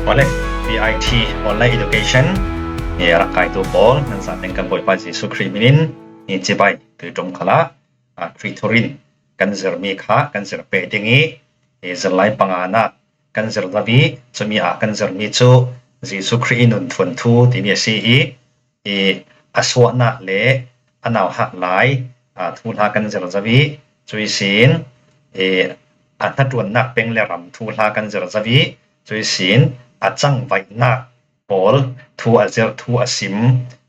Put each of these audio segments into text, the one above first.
Awle, BIT Online Education he rak kaitu pawl nan zaten kan Bawipa Jesuh Khrih min in ni cibai tuiṭum khala Khrih thurin kan zirmi kha kan zir pe ding i zirlai panga nak kan zir lo i cumi ah kan zirmi cu Jesuh Khrih i nun thuanthu timi a si i i a suahnak le a nauhak lai thu hla kan zir zau i cui sin i a hnaṭuannak peng le ram thu hla kan zir zau i cui sin a cangvaihnak pawl thu a zir thu a sim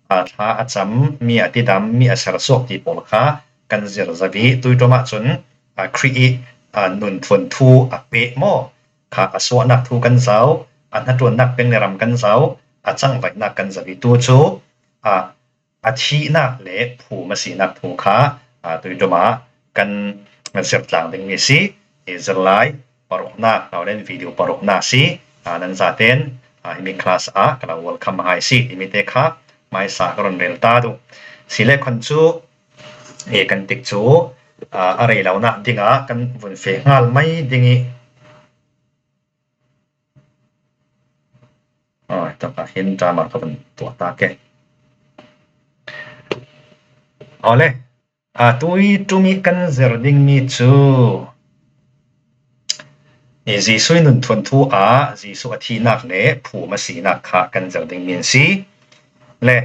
thla a cam mi a tidam mi a sersuak ti pawl kha kan zir zau i tuiṭum ahcun Khrih i nun thuanthu a peh maw kha a suahnak thu kan zau a hnaṭuannak peng le ram kan zau a cangvaihnak kan zau i tu cu a thihnak le phum a sinak thu kha tuiṭum ah kan zirtlang dingmi a si. Hi zirlai paruknak naulen video paruknak si nan zaten himi class ah ka lo welcome hai si timi te kha hmaisa ka ron rel ta duh. Sile khon cu he kan tik cu a rei lo nak dingah kan vun fe hngal mai ding i Tak ah hin drama ka van tuah ta ke. Awle, atu i ṭum i kan zir dingmi cu Jesuh nun thuanthu ah Jesuh a thihnak le phum a sinak kha kan zir dingmi an si. Le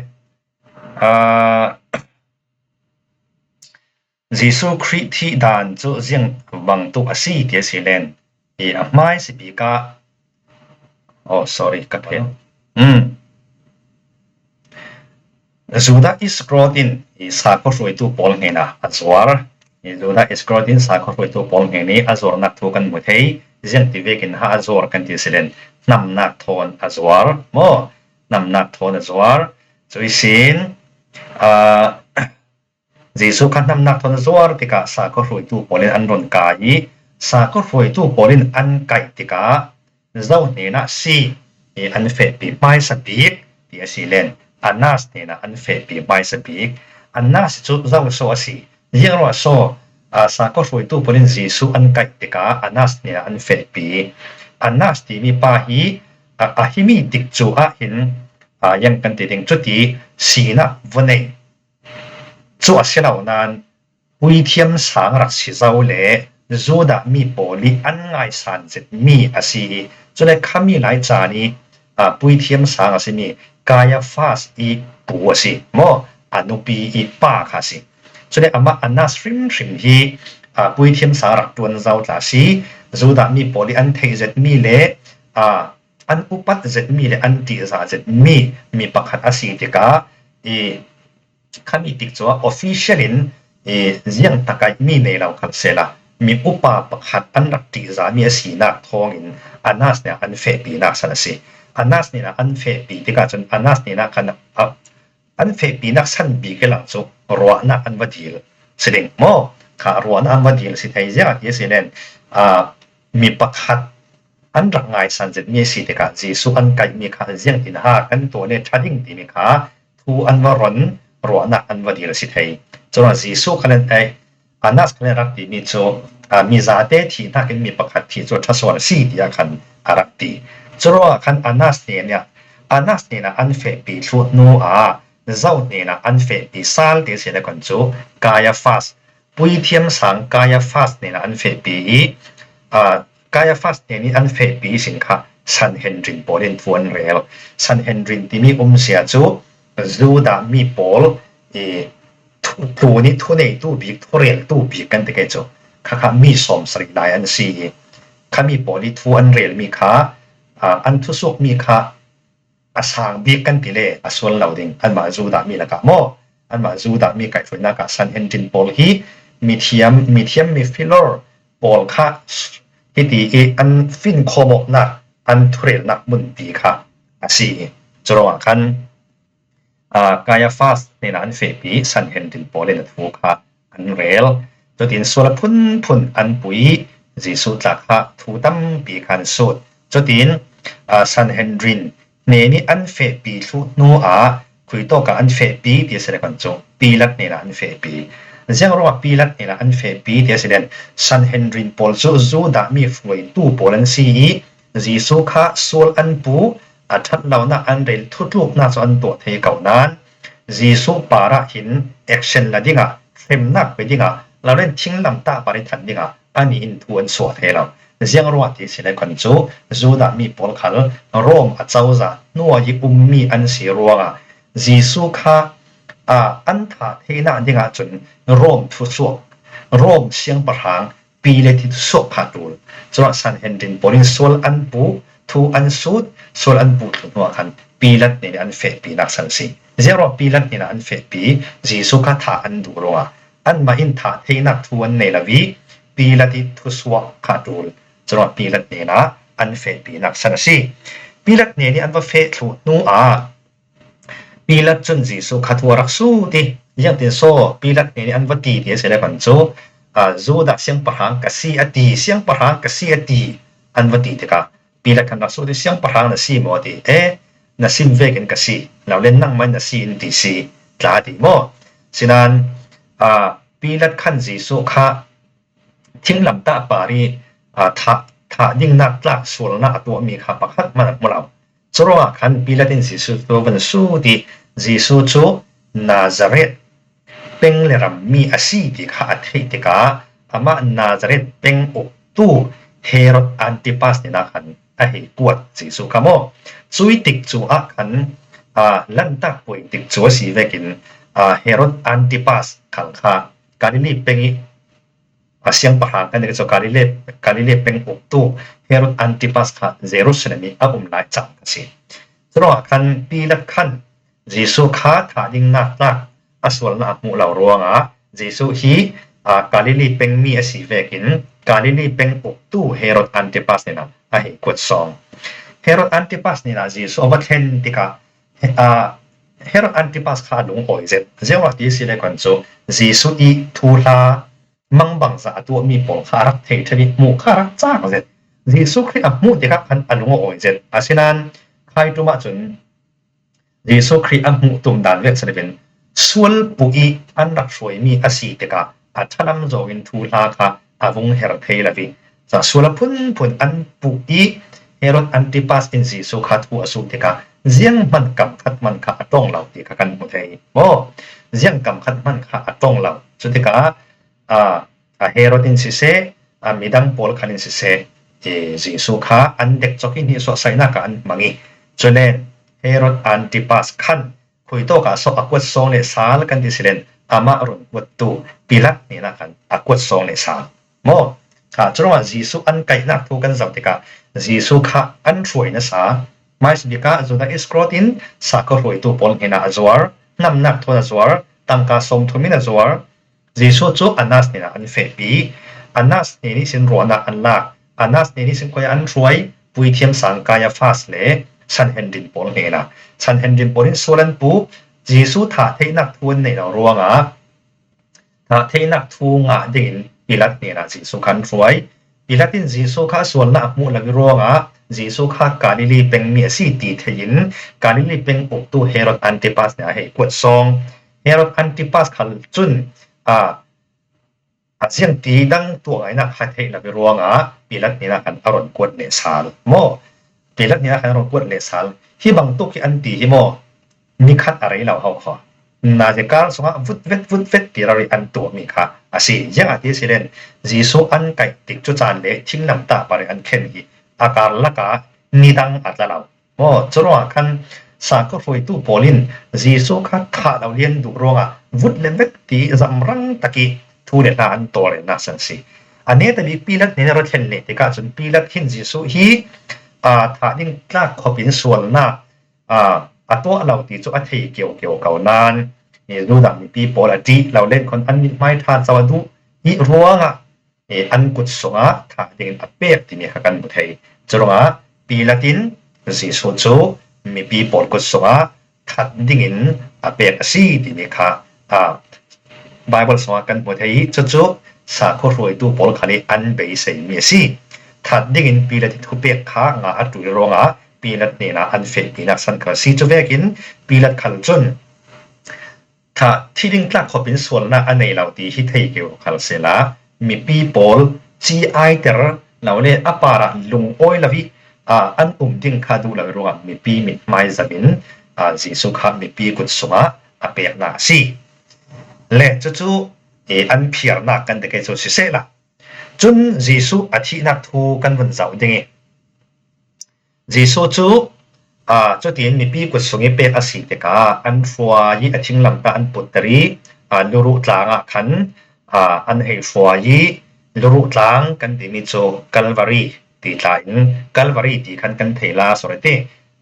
Jesuh Khrih thih dan cu ziang bangtuk a si ti a si len i a hmai si bik ah oh sorry ka phen. Mm. Judah Iskariot in i sakhaw hruaitu pawl hnenah a zuar. I Judah Iskariot in sakhaw hruaitu pawl hnen i a zuarnak thu kan hmu thei. Ziang ti vekin ha a zuar kan ti si len hnamnak thawn a zuar maw? Hnamnak thawn a zuar. Cui sin uh, Jesuh kha hnamnak thawn a zuar tikah sakhaw hruaitu pawl in an run kai i sakhaw hruaitu pawl in an kaih tikah zo hnenah si i an fehpi hmaisa bik ti a si len. Annas hnenah an fehpi hmaisa bik. Annas cu zo so a si. Ziangruah so sakhaw hruaitu pawl in Jesuh an kaih tikah Annas hnenah an fehpi. Annas timi pa hi a himi tik cu ahhin yang kan ti ding cuti sinak va nei Cu a si lo nain puithiam sang rak si zau le Judah mi pawl i an ngaisan zetmi a si i cule khami lai caan i puithiam sang a simi Kaiafas i pu a si maw a nupi i pa kha a si. Cule amah Annas hrimhrim hi puithiam sang rak ṭuan zau tla a si. Judah mi pawl i an theih zetmi le an upat zetmi le an ṭihzah zetmi mi pakhat a si tikah i khami tik cu official in i ziang takaih mi nei lo khan sela mi upa pakhat an rak ṭihzahmi a sinak thawngin Anas nih an fehpinak san a si. Anas nih an fehpi tikah cun Anas nih khan an fehpinak san bik lang cu ruahnak an va dil si ding maw kha ruahnak an va dil si thei ziang ti a si len mi pakhat An rak ngaisan zetmi a si tikah Jesuh an kaihmi kha ziang in ha kan tuah le ṭha ding timi kha thu an va ron, ruahnak an va dil a si thei. Cun Jesuh kha nan ei, Annas kha nan rak timi cu mi zate thihnak in mi pakhat thi cu ṭha sual a si tiah khan a rak ti. Curuangah khan Annas hnenah Annas hnenah an fehpi thlu hnu ah zo hnenah an fehpi sal ti a si le kan cu Kaiafas puithiam sang Kaiafas hnenah an fehpi i Kaiafas te nih an fehpi sin kha Sanhendrin pawl in thu an rel. Sanhendrin timi umzia cu Judah mi pawl i thu nih thuneitu bik, thureltu bik kan ti kei cu. Khakha mi 70 lai an si i khami pawl i thu an relmi kha an thusukmi kha a sang bik kan ti le a sual lo ding anmah Judah mi lakah maw anmah Judah mi kaihhruainak ah Sanhendrin pawl hi mithiam mithiam mi filor pawl kha hiti i an finkhawmawknak an thurelnak hmunpi kha a si i curuangah khan Kaiafas hnenah an fehpi Sanhendrin pawl in a thu kha an rel. Cutin sual a phunphun an pui i Jesuh tla kha thu tampi kha an sut. Cutin Sanhendrin hne nih an fehpi thlu hnu ah khuitawk ah an fehpi ti a si le kan cu Pilat hnenah an fehpi. Ziang ruangah Pilat hnenah an fehpi ti a si len Sanhendrin pawl cu Judah mi hruaitu pawl an si i. Jesuh kha sual an pu, a ṭhatlonak an rel thutluknak cu an tuah thei ko nain Jesuh par ah hin action la dingah, hremnak pe dingah, lo in thinglamtah par i thanh dingah an in thu an suah thei lo. Ziang ruah ti si le kan cu Judah mi pawl khal Rom acozah hnuai i ummi an si ruangah Jesuh kha an thah theinak dingah cun Rom thusuak, Rom siangpahrang pi le thi thusuak kha ṭul. Cun Sanhedrin pawl in sual an puh, thu an sut, sual an puh thlu hnuah khan Pilat nih an fehpinak san si. Ziangruah Pilat nih an fehpi? Jesuh kha thah an duh ruangah anmah in thah theinak thu an nei lo i Pilat i thusuak kha ṭul. Cun Pilat hnenah an fehpinak san a si. Pilat hnen i an va feh thlu hnu ah Pilat cun Jesuh kha thu a rak sut i ziangtin saw Pilat hnen i an va ti ti a si le kan cu Judah siangpahrang ka si a ti, siangpahrang ka si a ti an va ti tikah Pilat khan rak sut i siangpahrang na si maw a ti. E na sim vek in ka si, lo le nangmah in na si in ti si tla a ti maw. Sinain Pilat khan Jesuh kha thinglamtah par i thah thah dingnak tlak sualnak a tuahmi kha pakhat hmanh a hmu lo. Curuangah khan Pilat in Jesuh cu a van sut i Jesuh cu Nazareth peng le rammi a si ti kha a theih tikah amah Nazareth peng uktu Herod Antipas nih khan a hei kuat Jesuh kha maw. Cui tik cu ah khan Lanhtak puai tik cu a si vekin Herod Antipas khal kha Galilee peng i A siangpahrang kan cu Galilee, Galilee peng uktu Herod Antipas kha Jerusalem i a um lai cang a si. Curuangah khan Pilat khan Jesuh kha thah ding nak tlak a sualnak a hmuh lo ruangah Jesuh hi Galilee pengmi a si vekin Galilee peng uktu Herod Antipas nih a hei kuat sawng. Herod Antipas nih Jesuh a va thlen tikah Herod Antipas kha a lung awi zet. Zeirah ti si le kan cu Jesuh i thu hla mangbang za a tuahmi pawl kha a rak thei ṭhan i hmuh kha a rak caak zet. Jesuh Khrih a hmuh tikah khan a lung a awi zet. Asinain khai ṭum ahcun Jesuh Khrih a hmuh tum dan vet in sual puh i an rak hruaimi a si tikah a ṭhalam zawng in thu hla kha a vung her thei lo i sual a phunphun an puh i Herod Antipas in Jesuh kha thu a suh tikah ziang hmanh kam khat hmanh kha a tong lo ti kha kan hmu thei. Maw ziang kam khat hmanh kha a tong lo. Cu tikah a Herod in siseh, a midang pawl khan in siseh, Jesuh kha an dekcok i nihsawhsainak ah an hmang i culen Herod Antipas khan Khuitawk ah sawh a kuat sawng le sal kan ti silen amah run kuattu Pilat hnenah khan a kuat sawng le sal. Maw? Kha curuangah Jesuh an kaihnak thu kan zoh tikah Jesuh kha an hruai nasa. Hmaisbik ah Judah Iskariot in sakhaw hruaitu pawl hnenah a zuar, namnak thawn a zuar, tangka 30 in a zuar, Jesuh cu Annas hnenah an fehpi. Annas hne nih sin ruahnak an lak. Annas hne nih sin khoi an hruai. Puithiam sang Kaiafas le Sanhedrin pawl hnenah. Sanhedrin pawl in sual an puh. Jesuh thah theihnak thu an neih lo ruangah thah theihnak thu ngah dingin Pilat hnenah Jesuh kha an hruai. Pilat in Jesuh kha sualnak a hmuh lo ruangah Jesuh kha Galilee pengmi a si ti theih in Galilee peng uktu Herod Antipas nih a hei kuat sawng. Herod Antipas khal cun a ziangti dang tuah ngainak kha theih lo ruangah Pilat nih khan a ron kuat leh sal. Maw Pilat nih khan a ron kuat leh sal. Hi bangtuk hi an ti hi maw nikhat a rei lo hau kho. Nazi kar chungah vut vet vut vet ti rari an tuahmi kha a si. Ziang ah ti si len Jesuh an kaih tik cu caan le thinglamtah pare an khen hi a karlak ah ni dang a tla lo. Maw curuangah khan sakhaw hruaitu pawl in Jesuh kha thah lo lian duh ruangah vut le vet ti zamrang tak i thu le hla an tawlrelnak san si. A ne tabi Pilat nih a ra thlen leh tikah cun Pilat hin Jesuh hi thah ding tlak khop in sualnak a tuah lo ti cu a thei kio ko nain Judah mipi pawl a ṭih lo len khon an mithmai ṭha co a duh hi ruangah an kut sungah thah dingin a pek timi kha kan hmu thei. Curuangah Pilat in Jesuh cu mipi pawl kut sungah that dingin a pek a si timi kha Baibal chungah kan hmuh thei i cucu sakhaw hruaitu pawl kha nih an beiseimi a si. That dingin Pilat i thupek kha nga a ṭul ruangah Pilat hnenah an fehpinak san kha a si. Cu vekin Pilat khal cun thah thi ding tlak khop in sualnak a nei lo ti hi thei keu khal sela mipi pawl ci ai ter lo le a par ah lungawi lo i. An um ding kha duh lo ruangah mipi mithmai zam in Jesuh kha mipi kut sungah a peknak a si. Le cucu an phiarnak kan ti cu siseh la. Cun Jesuh a thihnak thu kan vun zoh ding i Jesuh cu cutin mipi kut sung i pek a si tikah an hruai i a thinglamtah an putter i luruh tlang ah khan an hei hruai i luruh tlang kan timi cu Kalvari ti tla in Kalvari ti khan kan thei la sorry ti.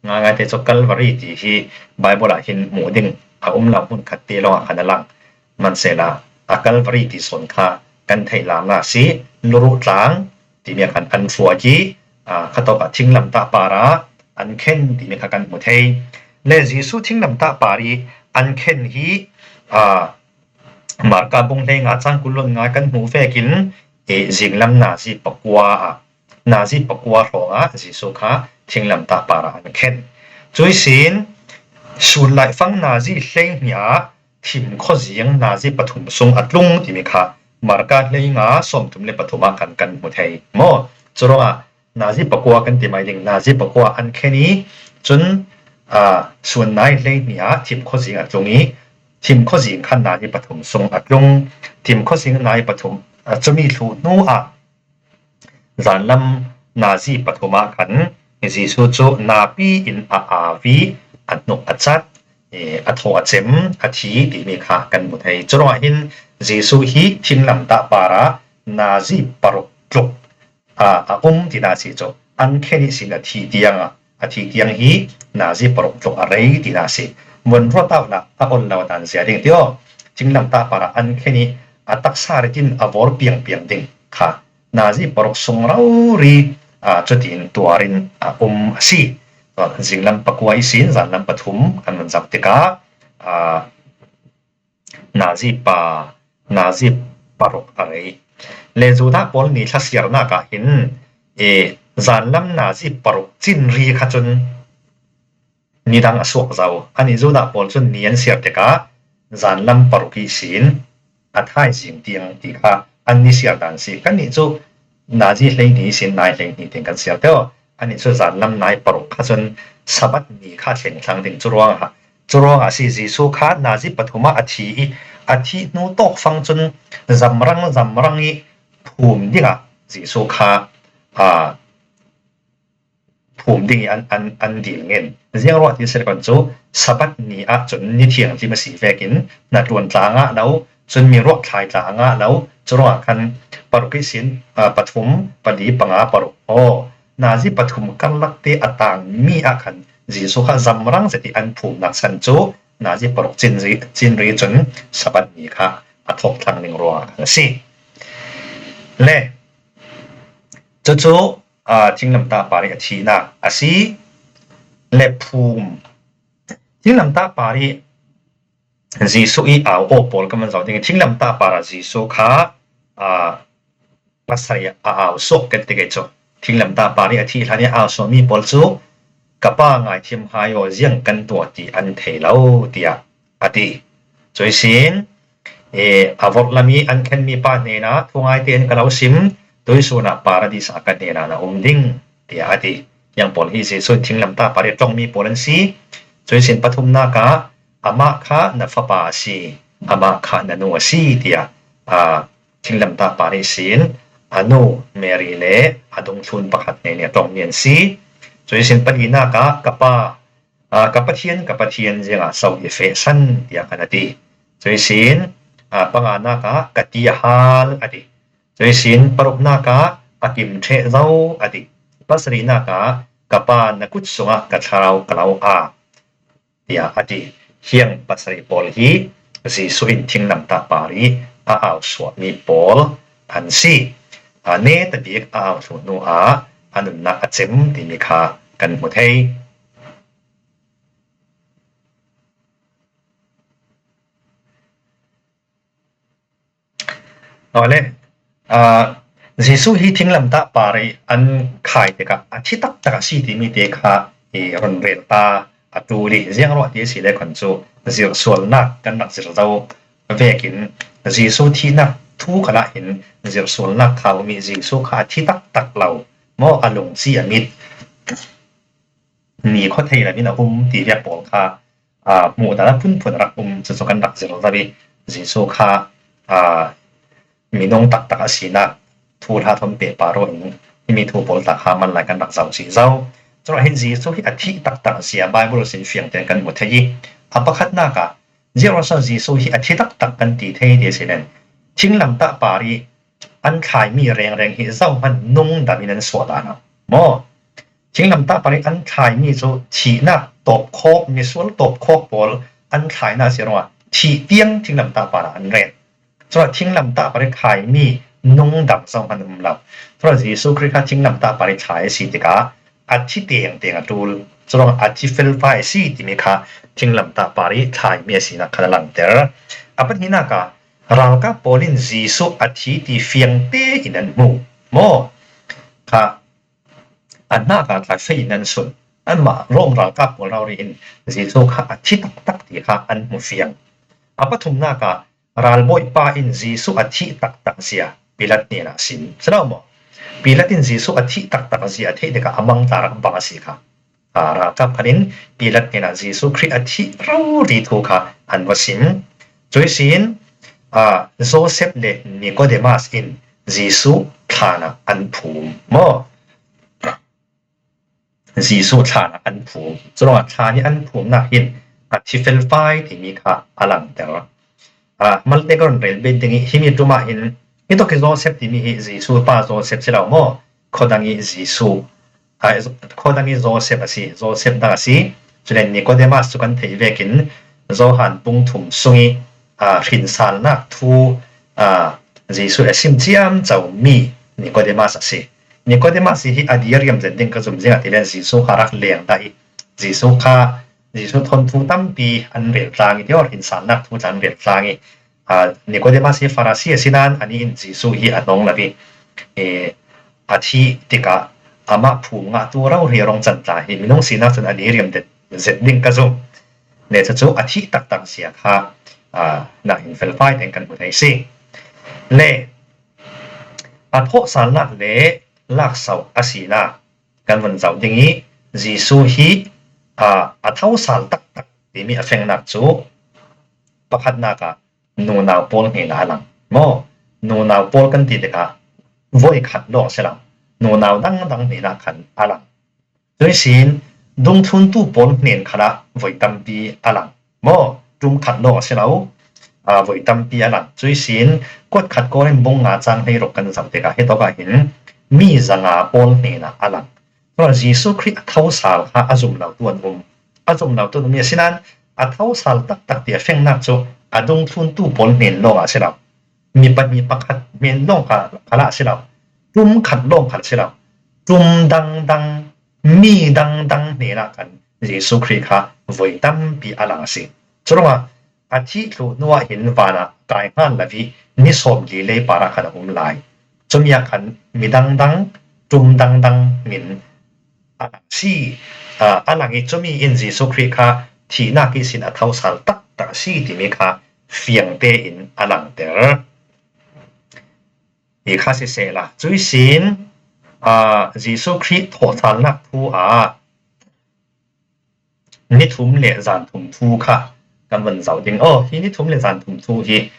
Ngaingai te cu Kalvari ti hi Bible ah hin hmuh ding a um lo hmun khat te lawng ah khan a lang. Hmanhsehlaw a Kalvari ti zawn kha kan theih la a si. Luruh tlang timi ah khan an hruai i khatawk ah thinglamtah par ah an khen timi kha kan hmu thei. Le Jesuh thinglamtah par i an khen hi Marka bung hlei nga cang kulon nga kan hmuh vekin zinglam nazi pakua ah nazi pakua hrawng ah Jesuh kha thinglamtah par ah an khen. Cui sin sul laifang nazi hlei hnih ah thim khuazing nazi pathum sung a tlung timi kha Marka hlei nga 33 ah kan kan hmu thei maw. Curuangah nazi pakua kan ti mai ding nazi pakua an khen i cun suan nai hlei hnih ah thim khuazing a tlung i thim khuazing khan nazi pathum sung a tlung. Thim khuazing nai pathum cumi thlu hnu ah Zanlam nazi pathum ah khan Jesuh cu napi in a au i a hnuk a cat, a thaw a cem, a thi timi kha kan hmu thei. Curuangah hin Jesuh hi thinglamtah par ah nazi paruk tluk a um ti na si cu an khen i sin a thi tiang ah a thi tiang hi nazi paruk tluk a rei ti na si. Mun ruat au nak a on lo dan zia ding ti aw. Thinglamtah par ah an khen i a taksa ritin a vor piangpiang ding kha nazi paruk sung rori cutin tuar in a um a si. Zinglam pakua i sin zanlam pathum kan van zak tikah nazi pa nazi paruk a rei. Le Judah pawl nih thlasiarnak ah hin e zanlam nazi paruk cin ri kha cun nidang a suak zau. Ani Judah pawl cun ni an siar tikah zanlam paruk i sin a thaizing tiang ti kha an ni siar dan si. Kannih cu nazi 12 sin nai 12 tiang kan siar teo. Anih cu zanlam nai paruk kha cun Sabbath ni kha thlengthlang ding cu ruangah cu ruangah si Jesuh kha nazi pathum ah a thi i a thih hnu tawkfang cun zamrang zamrang i phum dingah Jesuh kha aa phum ding i an, an, an dil ngen. Ziang ruah ti sel kan cu Sabbath ni ah cun ni thianghlim a si vekin na ṭuan tlang ah lo cun mi ruak thlai tlang ah lo cu ruangah khan paruk i sin pathum pali panga paruk aw nazi pathum karlak te a tang mi ah khan Jesuh kha zamrang zeti an phumnak chan cu nazi paruk cin ri cin ri cun Sabbath ni kha a thawk thlang ning ruangah khan a si. Le cucu thinglamtah par i a thihnak a si. Le phum thinglamtah par i Jesuh i au aw pawl kan van zoh ding i thinglamtah par ah Jesuh kha pasarih a au sawh kan ti kei cu. Thinglamtah par i a thih hlan i a au sawhmi pawl cu ka pa ngaithiam hai aw ziang kan tuah ti an thei lo tiah a ti. Cuisin a vorhlam i an khenmi pa hnenah thu ngai tein ka lo sim, tuisun ah paradis ah ka hnenah na um ding, tiah a ti. Yang pawl hi Jesuh thinglamtah par i tongmi pawl an si. Cuisin pathumnak ah amah kha na fapa a si, amah kha na nu a si, tiah thinglamtah par i sin a nu Mary le a dungthlun pakhat hne nih a tongmi an si. Cuisin palinak ah ka pa Ka Pathian, ka Pathian zingah so i fehsan tiah khan a ti. Cuisin panganak ah ka ti a hal a ti. Cuisin paruknak ah a kim ṭheh zo a ti. Pasarihnak ah ka pa na kut sungah ka thlarau ka lo a tiah a ti. Hiang pasarih pawl hi Jesuh in thinglamtah par i a au suahmi pawl an si. Ne tabik a au thlu hnu ah a nunnak a cem timi kha kan hmu thei. Jesuh hi thinglamtah par i an khai tikah a thi taktak a si timi te kha i run rel ta a ṭul i ziang ruah ti a si le khon cu zirsualnak kan rak zir zo vekin Jesuh thihnak thu kha lah hin zirsualnak kha um i Jesuh kha a thi taktak lo maw a lungci a mit. Ni khua thei lo in a um ti viak pawl kha hmuh dan a phunphun a rak um. Cucu kan rak zir lo i Jesuh kha minung taktak a sinak thu hla thon pe pa ro in himi thu pawl ta kha man lai kan rak zoh chih zau. Curuah hin Jesuh hi a thih taktak a si ah Bible sin fiang tein kan hmu thei i a pakhatnak ah Ziah Jesuh hi a thi taktak kan ti thei ti a si nen thinglamtah par i an thlaimi rengreng hi zohhmanh nung dam in an suah dah lo maw? Thinglamtah par i an thlaimi cu thihnak tawpkhawk misual tawpkhawk pawl an thlainak a si ruangah thih tiang thinglamtah par ah an ret. Cun thinglamtah par i thlaimi nungdang zohhmanh um lo. Cun Jesuh Khrih kha thinglamtah par i thlai a si tikah a thi tengteng a ṭul. Curuangah a thi felfai a si timi kha thinglamtah par i thlaimi a sinak khan a langhter. A pahnihnak ah ralkap pawl in Jesuh a thi ti fiang tein an hmuh. Maw? Kha a hnak ah tla fei in an sunh. Anmah Rom ralkap pawl rori in Jesuh kha a thi taktak ti kha an hmu fiang. A pathumnak ah ralbawipa in Jesuh a thih taktak zia Pilat hnenah a sim. Si lo maw? Pilat in Jesuh a thih taktak zia a theih tikah a mangtla rak bang a si kha. Ralkap khan in Pilat hnenah Jesuh Khrih a thih rori thu kha an va sim. Cui sin Joseph le Nicodemus in Jesuh thlan ah an phum maw? Jesuh thlan ah an phum. Curuangah thlan i an phumnak hin a thi felfai timi kha a langhter. Malte ka run rel bet ding i himi tum ah hin hi tok hi Joseph timi hi Jesuh pa Joseph si lo maw? Khuadang i Jesuh khuadang i Joseph a si. Joseph dang a si. Culen Nicodemus cu kan theih vekin Johan pungthum sung i hrinsalnak thu Jesuh a sim ciamco mi Nicodemus a si. Nicodemus hi a diriam zen ding ka zum zing ah tilen Jesuh kha rak leng dah i Jesuh kha Jesuh thawnthu tampi an rel tlang i tior insannak thu an rel tlang i Nicodemus hi Farasi a si nain ani in Jesuh hi a nong lo i a thi tikah amah phu ngah tu ro ri rong can tla hi minung sinak cun a diriam zet ding ka zum. Le cucu a thih taktak sia kha na in felfai tein kan hmu thei si. Le A thawhsalnak le laksawng a sinak kan van zoh ding i Jesuh hi a thosal taktak timi a fengnak cu pakhatnak ah nunau pawl hnenah a lang. Maw nunau pawl kan ti tikah voikhat lawng si lo, nunau dangdang hnenah khan a lang. Cuisin dungthluntu pawl hnen khat ah voi tampi a lang. Maw ṭum khat lawng a si lo, voi tampi a lang. Cuisin kuat khat kawl in bung nga cang 16 kan zoh tikah hi tawk ah hin mi 500 pawl hnenah a lang. Cun Jesuh Khrih a thosal kha a zum lotu an um. A zum lotu an um i asinain a thosal taktak ti a fengnak cu a dungthluntu pawl hnen lawng ah a si lo. Mi pahnih pakhat men lawng kha kha a si lo. Ṭum khat lawng kha a si lo. Ṭum dangdang, mi dangdang hnen ah khan Jesuh Khrih kha voi tampi a lang a si. Curuangah a thih thlu hnu ah hin van ah kai hngan lo i ni 40 lei par ah khan a um lai. Cumi ah khan mi dangdang, ṭum dangdang min a lang si. A lang i cumi in Jesuh Khrih kha thihnak ihsin a thosal taktak a si timi kha fiang tein a langhter. Hi kha siseh la, cui sin Jesuh Khrih thawhthannak phu ah nithum le zanthum thu kha kan van zoh ding. Oh, hi nithum le zanthum thu hi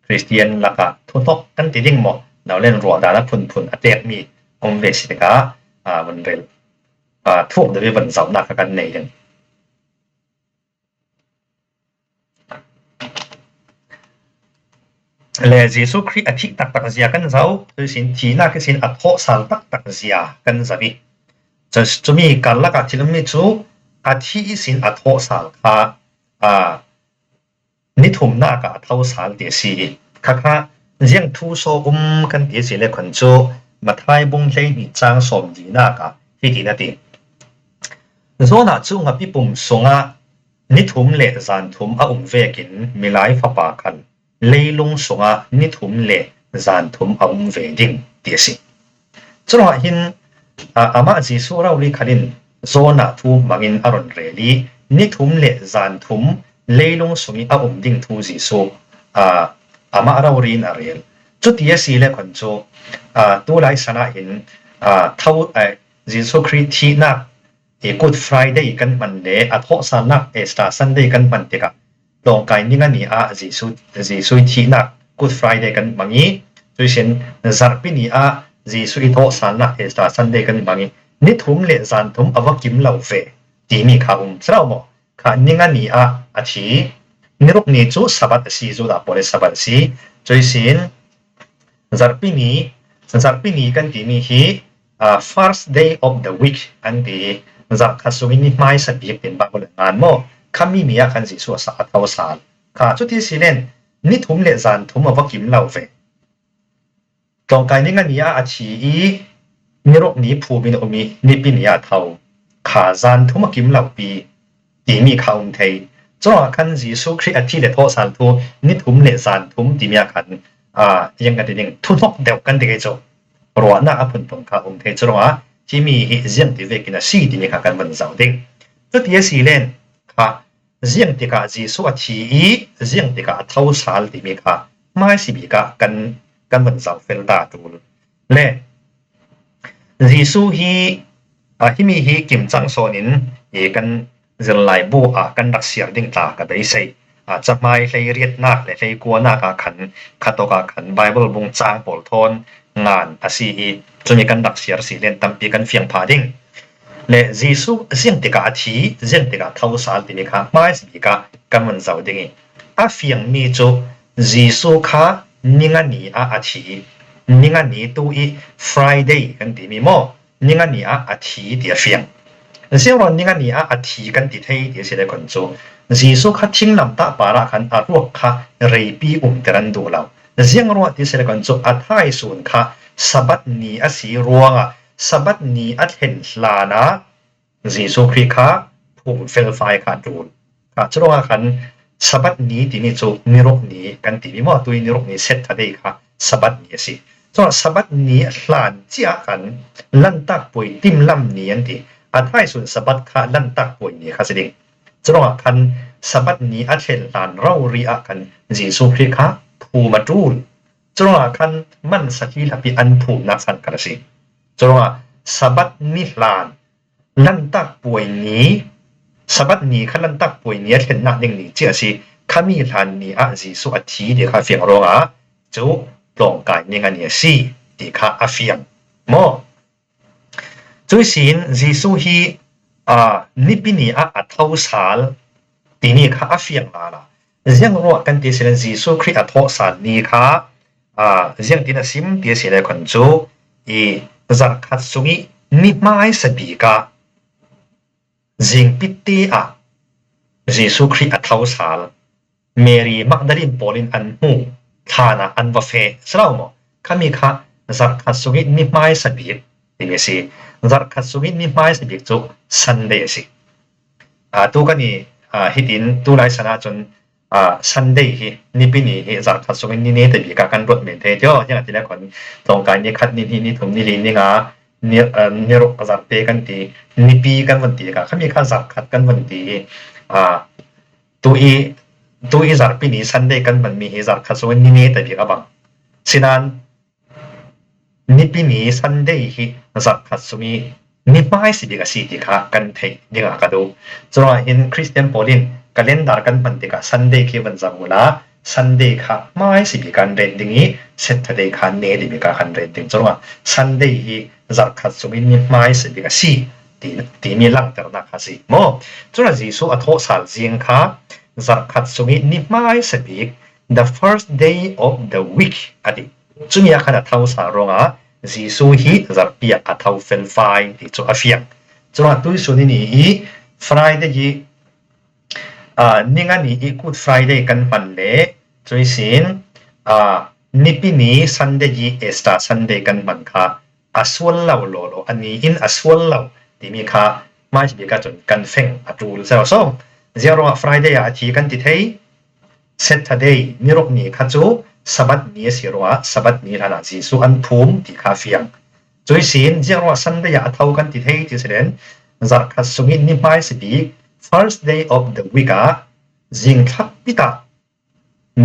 Christian lakah thuhnok kan ti ding maw? Naulen ruahdan a phunphun a pekmi um ve si tikah van rel thuk deuh i van zohnak kha kan nei ding. Le Jesuh Khrih a thih taktak zia kan zoh, cuisin thihnak hi sin a thawhsal taktak zia kan zoh i cumi karlak ah thil ummi cu a thih i sin a thawhsal kha nithumnak ah a thosal ti a si i khakha ziang thu saw um kan ti a si le khon cu Matthai bung 12 caang 40 ah hitin a ti. Zawn ah cu ngapi pum sungah Nithum le zanthum a um vekin milai fapa khan leilung sungah nithum le zanthum a um ve ding ti a si. Curuangah hin amah Jesuh rori khan in zawn ah thu hmang in a ron rel i nithum le zanthum leilung sung i a um ding thu Jesuh amah rori in a rel. Cuti a si le khon cu tulai san ah hin tho. Jesuh Khrih thihnak i Good Friday kan hman le a thawhsannak Easter Sunday kan hman tikah tlawngkai ningani ah Jesuh Jesuh thihnak Good Friday kan hmang i cuisin zarhpi ni ah Jesuh i thawhsannak Easter Sunday kan hmang i nithum le zanthum a va kim lo ve timi kha um silo maw? Kha ningani ah a thi. Niruk ni cu Sabbath a si, Judah pawl i Sabbath a si. Cuisin zarhpi ni, zarhpi ni kan timi hi uh, first day of the week an ti i zarhkhat sung in ni hmaisa bik tin Bible an ngan maw? Khami ni ah khan Jesuh a sa a tho sal. Kha cuti silen nithum le zan thum a va kim lo ve. Tlawngkai ning a ni ah a thi i niruk ni phum in a um i nipi ni ah a tho. Kha zan thum a kim lopi timi kha a um thei. Curuangah khan Jesuh Khrih a thi le thawhsal thu nithum le zan thum timi ah khan uh, yang kan ti ding thuhnok deuh kan ti kei cu. Ruahnak a phunphun kha a um thei. Curuangah himi hi ziang ti vekin a si timi kha kan van zoh ding. Cuti a si len kha ziang tikah Jesuh a thi i ziang tikah a tho sal timi kha hmaisi bik ah kan kan van zohfel ta ṭul. Le Jesuh hi himi hi kimcang sawn in i kan zirlai bu ah kan rak siar ding tla ka beisei. Cahmai hlei riatnak le hlei kuanak ah khan khatok ah khan Bible bung caang pawl thawn ngan a si i cuni kan rak siar si len tampi kan fiang pha ding. Le Jesuh ziang tikah a thi, ziang tikah tho sal timi kha hmaisa bik ah kan van zoh ding i a fiangmi cu Jesuh kha ningani ah a thi. Ningani tu i Friday kan timi maw ningani ah a thi ti a fiang. Ziaruang ningani ah a thi kan ti thei ti a si le kon cu Jesuh kha thinglamtah par ah khan a ruak kha reipi umter an duh lo. Ziang ruah ti si le kon cu a thaisun kha Sabbath ni a si ruangah Sabbath ni a thlen hlan ah Jesuh Khrih kha phung felfai kha a ṭul. Curuangah khan Sabbath ni timi cu niruk ni kan timi maw atu i niruk ni Saturday kha Sabbath ni a si. Cun Sabbath ni hlan cia ah khan Lanhtak puai timhlamh ni an ti. A thaizun Sabbath kha Lanhtak puai ni kha a si ding. Curuangah khan Sabbath ni a thlen hlan rori ah khan Jesuh Khrih kha phum a ṭul. Curuangah khan man sahli hlapi an phumnak chan khan a si. Curuangah Sabbath ni hlan Lanhtak puai ni Sabbath ni kha Lanhtak puai ni a thlennak ding ni ci a si. Khami hlan ni ah Jesuh a thi ti kha a fiang ruangah cu tlawngkai ning a ni a si ti kha a fiang. Maw? Cuisin Jesuh hi uh, nipi ni ah a tho sal timi kha a fiang la la. Ziang ruah kan ti silen Jesuh Khrih a thawh sal ni kha uh, ziang tin a sim ti a si le khon cu i zarkhat sung i ni hmaisa bik ah zingpitte ah Jesuh Khrih a tho sal. Mary Magdalene pawl in an hmuh. Thlan ah an va feh. Si lo maw? Khami kha zarkhat sung i ni hmaisa bik timi a si. Zarkhat sung i ni hmaisa bik cu Sunday a si. Tu kan i hitin tu lai san ahcun Sunday hi nipini hi zarkhat sung in ni ne te bik ah kan ruat men te tio. Hiang ti le kon tlawngkai ni khat ni hnih ni thum ni li ni nga ni ni ruk zarte kan ti nipi kan von ti ka khami kha zarkhat kan von ti i Tu i tu i zarhpi ni Sunday kan hmanmi hi zarhkhat chung in ni ne te bik a bang. Sinain nipi ni Sunday hi zarhkhat chung i ni hmaisi bik a si ti kha kan theih ding ah ka duh. Curuangah hin Christian pawl in calendar kan hman tikah Sunday khi van zoh u la Sunday kha hmaisi bik ah an ret ding i Saturday kha ne ding ah kan ret ding. Curuangah Sunday hi zarhkhat chung i ni hmaisi bik a si timi langhternak kha a si maw? Cun Jesuh a thawhsal zing kha zarhkhat chung i ni hmaisa bik the first day of the week a ti. Cumi ah khan a tho sal ruangah Jesuh hi zarhpi ah a tho felfai ti cu a fiang. Cun tuisun ni i Friday i ningani i Good Friday kan hman le cuisin nipi ni Sunday i Easter Sunday kan hman kha a sual lo lawlaw a ni in a sual lo timi kha hmaisbik ahcun kan feng a ṭul seo so ziah ruangah Friday ah a thi kan ti thei Saturday niruk ni kha cu Sabbath ni a si ruangah Sabbath ni hlan ah Jesuh an phum ti kha fiang cui sin ziah ruangah Sunday ah a tho kan ti thei ti si len zarhkhat sung in ni hmaisa bik first day of the week ah zing thlap pit ah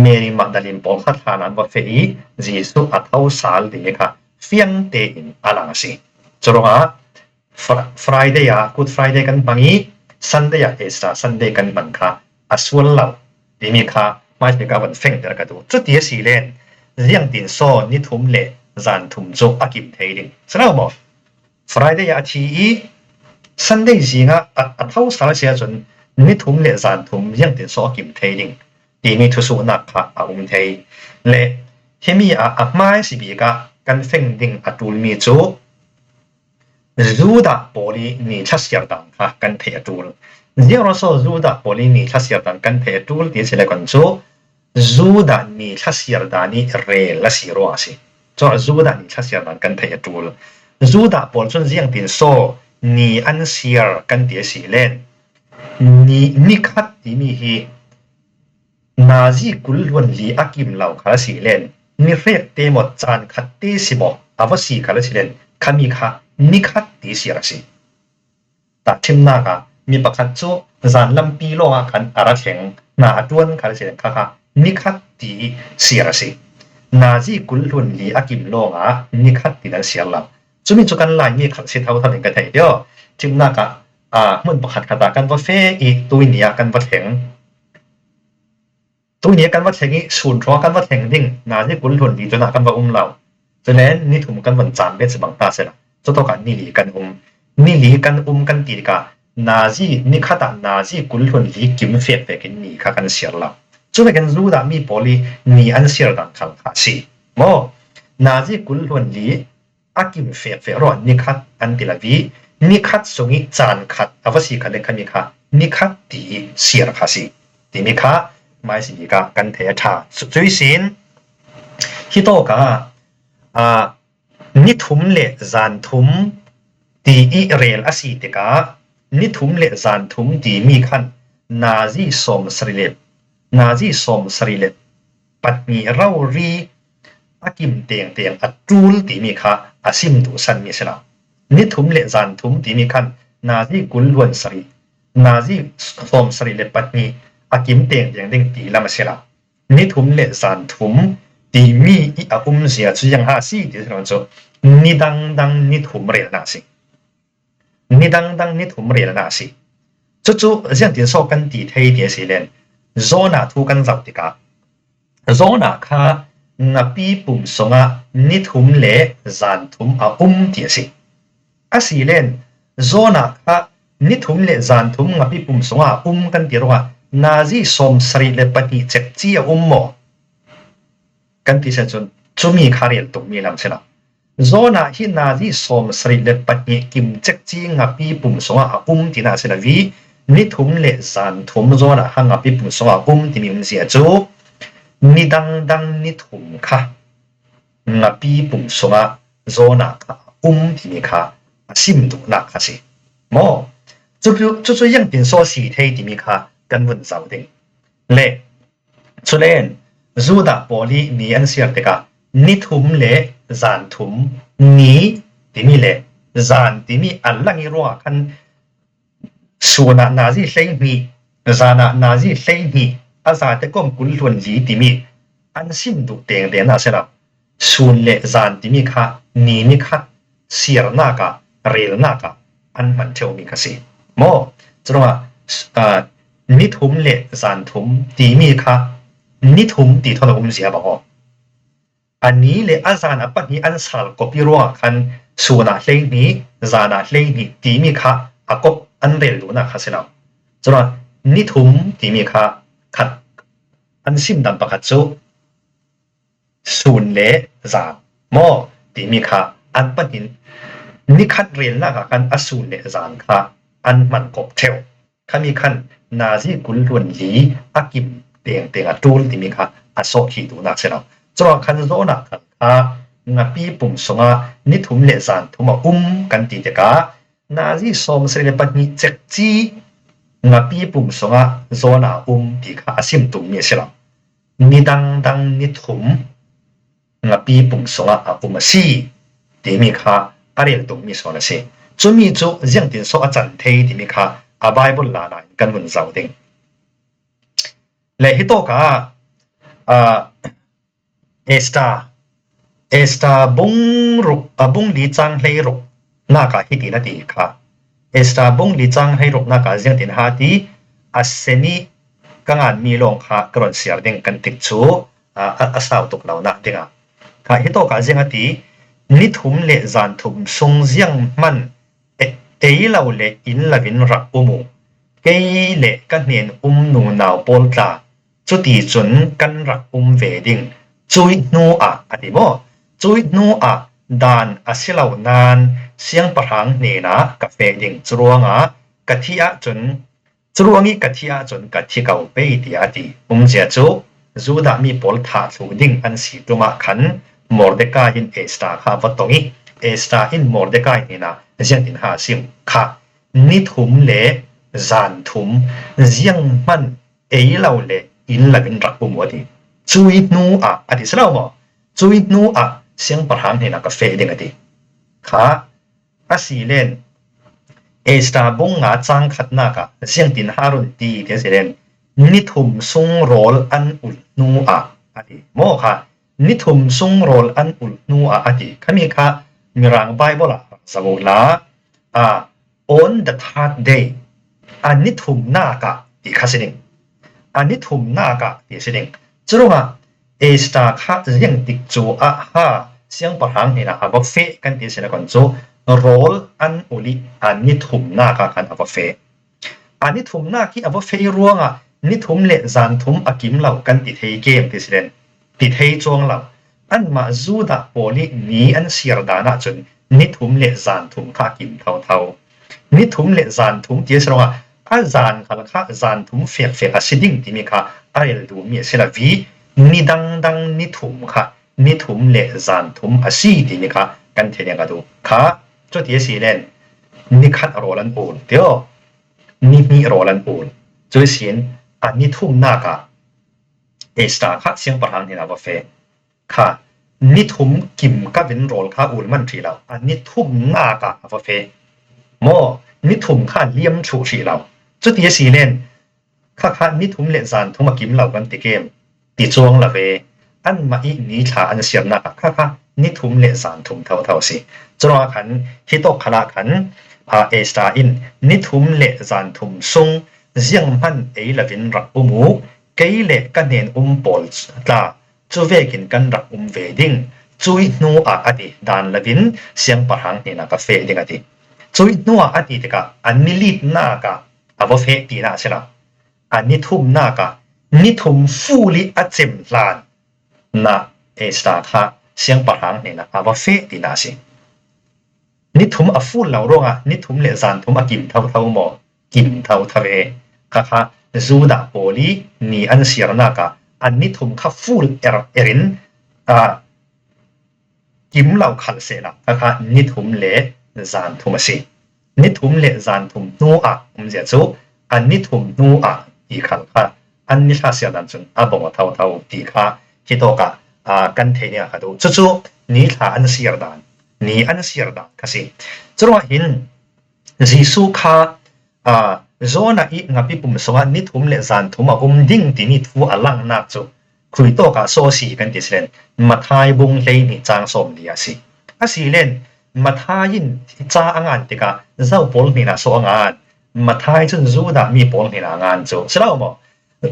Mary Magdalene pawl kha thlan an va feh i Jesuh a tho sal timi kha fiang tein a lang a si. Curuangah. Friday ah Good Friday kan hmang i Sunday ah Easter Sunday kan hman kha a sual lo timi kha hmaibik ah van fengter ka duh. Cuti a si len ziangtin saw nithum le zanthum cu a kim thei ding. Si lo maw? Friday ah a thi i Sunday zing ah a tho sal a si ahcun nithum le zanthum ziangtin saw a kim thei ding timi thusuhnak kha a um thei. Le himi ah a hmai si bik ah kan feng ding a ṭulmi cu Judah pawl i ni thlasiar dang kha kan theih a ṭul. Ziangruangso Judah pawl i ni thlasiar dang kan theih a ṭul ti a si le kan cu Judah ni thlasiar dan i rel a si ruangah a si. Cun Judah ni thlasiar dan kan theih a ṭul. Judah pawl cun ziangtin saw ni an siar kan ti a si len. Ni nikhat timi hi Nazi 20 hluan li a kim lo kha a si len. Nihrek te maw caan khat te si maw a va si khal a si len. Khami kha nikhat ti siar a si. Tahchimnak ah mi pakhat cu zan lampi lawng ah khan a ra thleng hna a ṭuan khal a si len. Khakha nikhat ti siar a si. Nazi 20 hluan li a kim lawng ah nikhat tin an siar lo. Cumi cu kan Laimi khat si tho than in ka theih tio. Thimnak ah hmun pakhat khat ah kan va fe i tuini ah kan va thleng. Tuni kan va thleng i sun hrawng kan va thleng ding nazi 20 hlun li cun ah kan va um lo. Culen nithum kan von caan ve si bang ta sela. Cutok ah nili kan um. Nili kan um kan ti tikah nazi nikhat ah nazi 20 hlun li kim fek fek in ni kha kan siar lo. Cu vekin Judah mi pawl i ni an siar dang khal kha a si. Maw nazi 20 hlun li a kim fekfek rua nikhat an ti lo i nikhat sung i caan khat a va si kha le khami kha nikhat ti i siar kha si timi kha hmaisi bik ah kan thei a ṭha. Cui sin hi tawk ah nithum le zan thum ti i rel a si tikah nithum le zan thum timi khan nazi 72 rori A kim tengteng a ṭul timi kha a sim duh sanmi a si lo. Nithum le zanthum timi khan nazi 20 luan sarih, nazi 72 a kim tengteng ding ti lam a si lo. Nithum le zanthum timi i a umzia cu yang ha a si ti a si lo cu ni dangdang nithum relnak a si. Ni dangdang nithum relnak a si. Cucu ziangtin so kan ti thei ti a si len. Zawn ah thu kan zoh tikah Zawn ah kha ngapi pum sungah nithum le zanthum a um ti a si. Asilen zawn ah kha nithum le zanthum ngapi pum sungah a um kan ti ruangah nazi 72 cekci a um maw? Kan ti cun cumi kha rel tukmi lam si lo. Zawn ah hi nazi 72 kim cekci ngapi pum sungah a um tina a si lo i nithum le zanthum zawn ah kha ngapi pum sungah a um timi umzia cu ni dangdang nithum kha ngapi pum sungah zawn ah kha a um timi kha a sim duhnak kha si. Maw? Cucu cucu yangtin saw si thei timi kha kan vun zoh ding. Le Culen Judah pawl i ni an siar tikah nithum le zanthum ni timi le zan timi an lang i ruangah khan sun ah nazi 12, zan ah nazi 12, a zate kom 20 hluan li timi an sim duh tengte hna a si lo. Sun le zan timi kha ni nikhat siarnak ah relnak ah an hman ṭheomi kha si. Maw? Curuangah uh, nithum le zanthum timi kha nithum ti thon a um zia bang aw. A ni le a zan a pahnih an sal kop i ruangah khan sun ah 12, zan ah 12 timi kha a kop an rel duhnak kha si lo. Curuangah nithum timi kha khat an sim dang pakhat cu Sun le zan maw timi kha an pahnih nikhat relnak ah khan a sun le zan kha an hman kop ṭheo. Khami khan nazi 20 hluan li a kim tengteng a ṭul timi kha a sawhkhih duhnak si lo. Curuang khan zawhnak khan kha ngapi pum sungah nithum le zan thum a um kan ti tikah nazi 72 cekci ngapi pum sungah zawn ah um ti kha a sim tummi a si lo. Ni dangdang nithum ngapi pum sungah a um a si timi kha a rel tukmi sawn a si. Cumi cu ziangtin sawh a can thei timi kha a Bible lana in kan vun zoh ding. Le hi tawk ah uh, Esther Esther bung ruk a bung li cang hlei ruk. Nak ah hitin a ti kha. Esther bung li cang hei ruknak ah ziangtin ha ti a sen i ka nganmi lawng kha ka ron siar ding kan tik cu a sau tuk lo nak dingah. Kha hi tawk ah ziang a ti ni thum le zan thum sung ziang hman ei lo le inn lo in rak um u. Kei le ka hnen um nu nau pawl tla Cuti cun kan rak um ve ding. Cui hnu ah a ti maw? Cui hnu ah dan a si lo nain siangpahrang hnenah ka feh ding. Curuangah ka thih ahcun curuang i ka thih ahcun ka thi ko pei tiah a ti. Umzia cu Judah mi pawl thah thlu ding an si ṭum ah khan Mordekai in Esther kha a va tong i Esther in Mordekai hnenah ziangtin ha a sim? Khah, ni thum le zan thum zianghmanh ei lo le inn lo in rak um u a ti. Cui hnu ah a ti si lo maw? Cui hnu ah siangpahrang hnenah ka feh ding a ti. Kha a si len Esther bung nga cang khatnak ah ziangtin harun ti ti a si len nithum sung rawl an ulh hnu ah a ti. Maw kha nithum sung rawl an ulh hnu ah a ti. Khami kha Mirang Bible ah rak zoh la. Ah On the third day, a nithumnak ah ti kha si ding. A nithumnak ah ti si ding. Curuangah Esther kha ziangtik cu ah ha siangpahrang hnenah a va feh kan ti si kon cu rawl an ul i a nithumnak ah khan a va feh. A nithumnak hi a va feh ruangah nithum le zanthum a kim lo kan ti thei kem ti si len. Ti thei chuang lo. Anmah Judah pawl i ni an siar dan ahcun nithum le zanthum kha a kim thotho. Nithum le zanthum ti a si ruangah a zan khal kha zanthum fekfek a si ding timi kha a rel duhmi a si lo i ni dangdang nithum kha nithum le zanthum a si timi kha kan theih a duh. Kha cuti a si len nikhat rawl an ul tio nihnih rawl an ul. Cu sin a nithumnak ah Esther kha siangpahrang nih a va feh. Kha nithum kim ka vin rawl kha ul manh hrih lo. A nithumnak ah a va feh. Maw nithum kha liam thlu hrih lo. Cuti a si len khakha nithum le zan thum a kim lo kan ti kem. Ti chuang lo ve. Anmah i ni thla an siamnak ah khakha nithum le zan thum thotho a si. Curuangah khan hi tawk khan ah khan Esther in nithum le zan thum sung zianghmanh ei lovin rak um u. Kei le ka hnen um pawl tla cu vekin kan rak um ve ding. Cui hnu ah a ti. Dan lovin siangpahrang hnenah ka feh ding a ti. Cui hnu ah a ti tikah a nilitnak ah a va feh tinak a si lo. A nithumnak ah nithum ful i a cem hlan na Esther kha siangpahrang hnenah a va feh tinak a si. Nithum a ful lo ruangah nithum le zanthum a kim thotho maw? Kim thotho e. Khakha Judah pawl i ni an siarnak ah an nithum kha ful er er in kim lo khalh sehla khakha nithum le zanthum a si. Nithum le zanthum hnu ah umzia cu an nithum hnu ah ti khal kha an nithla siar dan cun a bong a thotho ti kha hi tawk ah kan theih ning ah ka duh. Cucu nithla an siar dan, ni an siar dan kha si. Curuangah hin Jesuh kha Jonah i ngapi pum sungah nithum le zanthum a um ding timi thu a langhnak cu khui tawk ah saw si kan ti silen Matthai bung 12 caang 40 a si. Asilen Matthai in ca a ngan tikah zo pawl hnenah saw a ngan. Matthai cun Judah mi pawl hnenah a ngan cu. Si lo maw?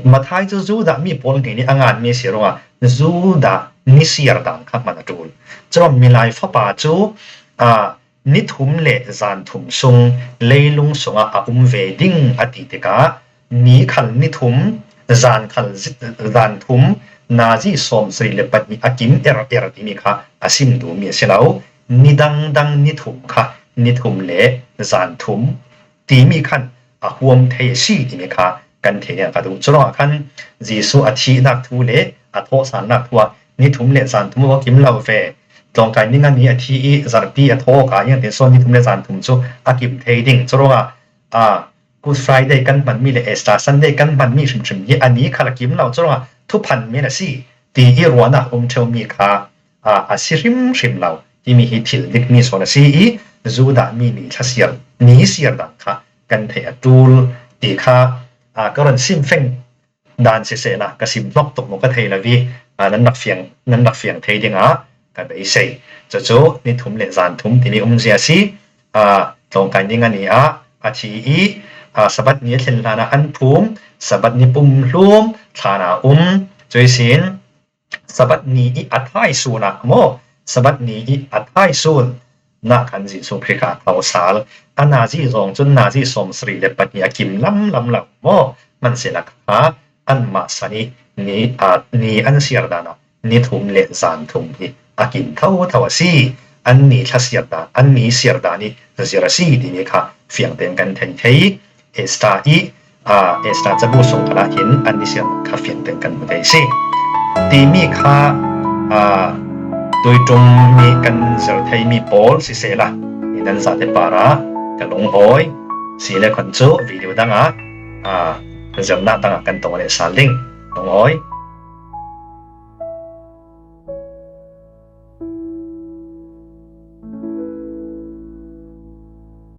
Matthai cu Judah mi pawl hnen i a nganmi a si ruangah Judah ni siar dan kha hman a ṭul. Cun milai fapa cu nithum le zanthum sung leilung sungah a um ve ding a ti tikah ni khal nithum zan khal zanthum nazi 74 a kim er er timi kha a sim duhmi a si lo. Ni dangdang nithum kha nithum le zanthum timi khan a huam thei a si timi kha kan theih a ka duh. Curuangah khan Jesuh a thihnak thu le a thawhsannak thu ah nithum le zanthum a kim lo ve. Tlawngkai ning ni a thi i zarhpi a thaw ka in tin sawn nithum le zanthum cu a kim thei ding. Curuangah Good Friday kan hmanmi le Easter Sunday kan hmanmi hrimhrim hi a ni khal a kim lo. Curuangah thuphan men a si ti i ruahnak um ṭheumi kha a si hrimhrim lo timi hi thil dikmi sawn a si i Judah mi nih thlasiar ni siar dan kha kan theih a ṭul ti kha ka ron sim feng dan siseh la ka sim hnok tuk maw ka thei lo i nan rak fiang nan rak fiang thei dingah ka beisei. Cucu nithum le zanthum timi umzia si. Tlawngkai ni nga ni ah a thi i Sabbath ni a thlen hlan ah an phum. Sabbath ni pumhlum thlan ah a um. Cuisin Sabbath ni i a thaisun ah maw Sabbath ni i a thaisun nah khan Jesuh Khrih kha a tho sal. A nazi zong cun nazi 72 a kim lamlam lo maw hmanhsehlaw kha anmah san i ni, ni an siar dan ah ni thum le zan thum hi a kim thotho a si. An ni thla siar dan, an ni siar dan i zir a si timi kha fiang tein kan thei thei. Esther i Esther cabu sung kal ah hin an i siarnak kha fiang tein kan hmu thei si. Timi kha tuiṭum mi kan zir theimi pawl siseh la nan zate par ah ka lunghawi si le khon cu video dang ah zirnak dang ah kan tong le sal ding. Lunghawi.